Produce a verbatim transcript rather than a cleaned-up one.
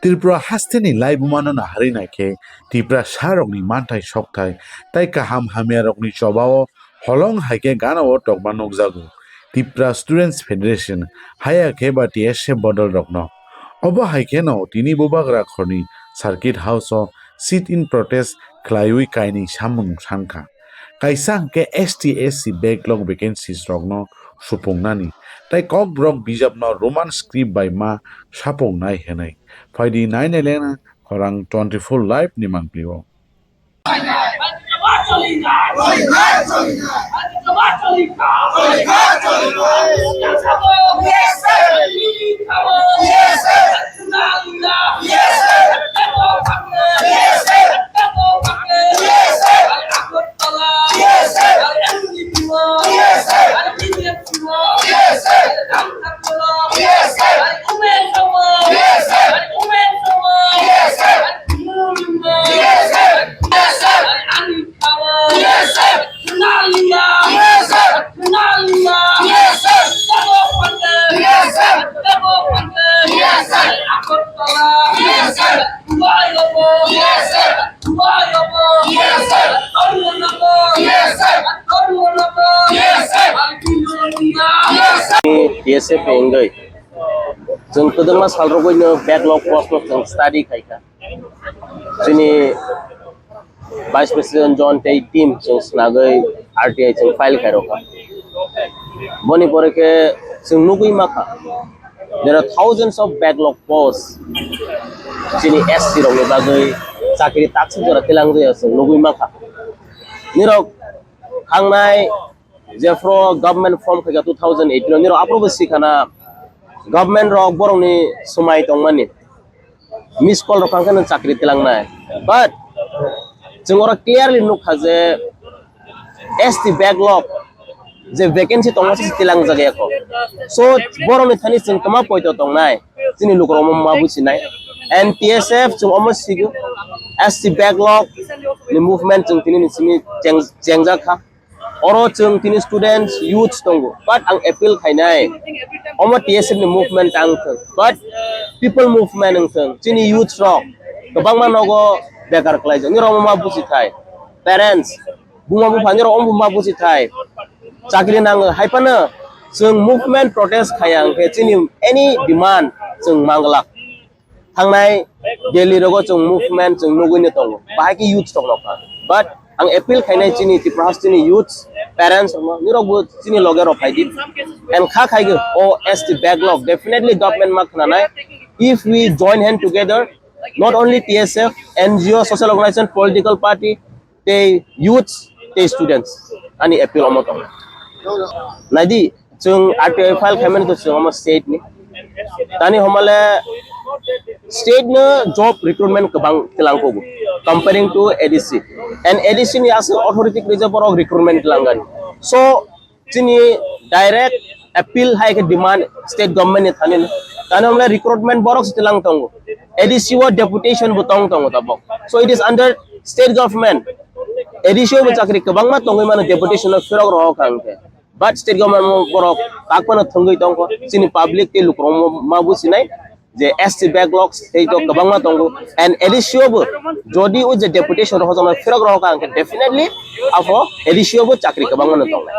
Tripura hasteni laibumano naharwi naikhe Tiprasarokni manthai sokthai tei kaham hamyarokni chobao holong hai khe ganao tokma nukjago Tipra Students Federation haya khe ba T S F bodolrokno. Obo hai kheno tini bubagra khorni Circuit House-o sit-in protest khlaiwi kainwi samung sankha. Kaisa hwnkhe S T S C backlog vacancies rokno supungnani tei Kokborok bijapno Roman script bai ma sapungnai hwnwi. Phaidi nainai lena khorang twenty-four live ni mangpli-o. T S F ni wngwi chwng kwbangma sal rwgwino backlog post no chwng study khaikha. Chini Vice President John tei team chwng snagwi R T I chwng file khairokha. Boni pore khe chwng nugwi mankha, there are thousands of backlog posts chini S T rokni bagwi chakri taksik jora tilangjaya chwng nugwi mankha. Nirok thangnai jephru government form khaikha two thousand eighteen o, nirok aphuru bo sikhana government rok borokni swmai tongmani. Miss call rok kang khe nwng chakri tilangnai. But chwng oro clearly nukha je S T backlog je vacancy tongma se tilang jagya kho. So borokni thani chwng kwma poito tongnai, chini lukurok omo ma buchinai. And T S F chwng omo sigo, S T backlog ni movement chwng tini ni simi cheng-, chengjak kha. Oro chwng tini students, youths tongo, but ang appeal khainai, omo T S F ni movement tang thwng, but people movement wng thwng, chini youths rok kwbangma nogo bekar khlaijak, nirok ma buji thai, parents, buma bupha nirok omo ma buji thai, chakri nango, hai phano chwng movement protest khaiya hwnkhe chini any demand chwng manglak. Thangnai Delhi rogo chwng movement chwng nugwi no tongo, bahai khe youth rok rok kha. But ang appeal khainai chini Tripura hasteni youths, parents rokno, nirok bo chini loge rok phaidi. And kha khai o S T backlog, definitely government ma khwnanai. If we join hand together, not only T S F, N G O, social organization, political party, tei youths tei students ani appeal omo tong. Naidi, chwng R T I file khaimani to chwng omo state ni. Tani homale state no job recruitment kwbang tilang kogo comparing to A D C. And A D C ni aswk authority kwrwi je borok recruitment tilang gani. So, chini direct appeal hai khe demand state government ni thani no. Tani homle recruitment borok se tilang tongo. A D C o deputation bo tong tongo tabok. So it is under state government. A D C o bo chakri kwbangma tongwi mano deputation o phirok rohor kha hwnkhe. But state government borok kak phano thwngwi tongkho. Chini public tei lukurok ma businai je S T backlog tei to kwbangma tongo. And A D C o bo jodi o je deputation rohor jana phirok rohor kha hwnkhe definitely apho A D C o bo chakri kwbangma no tongnai.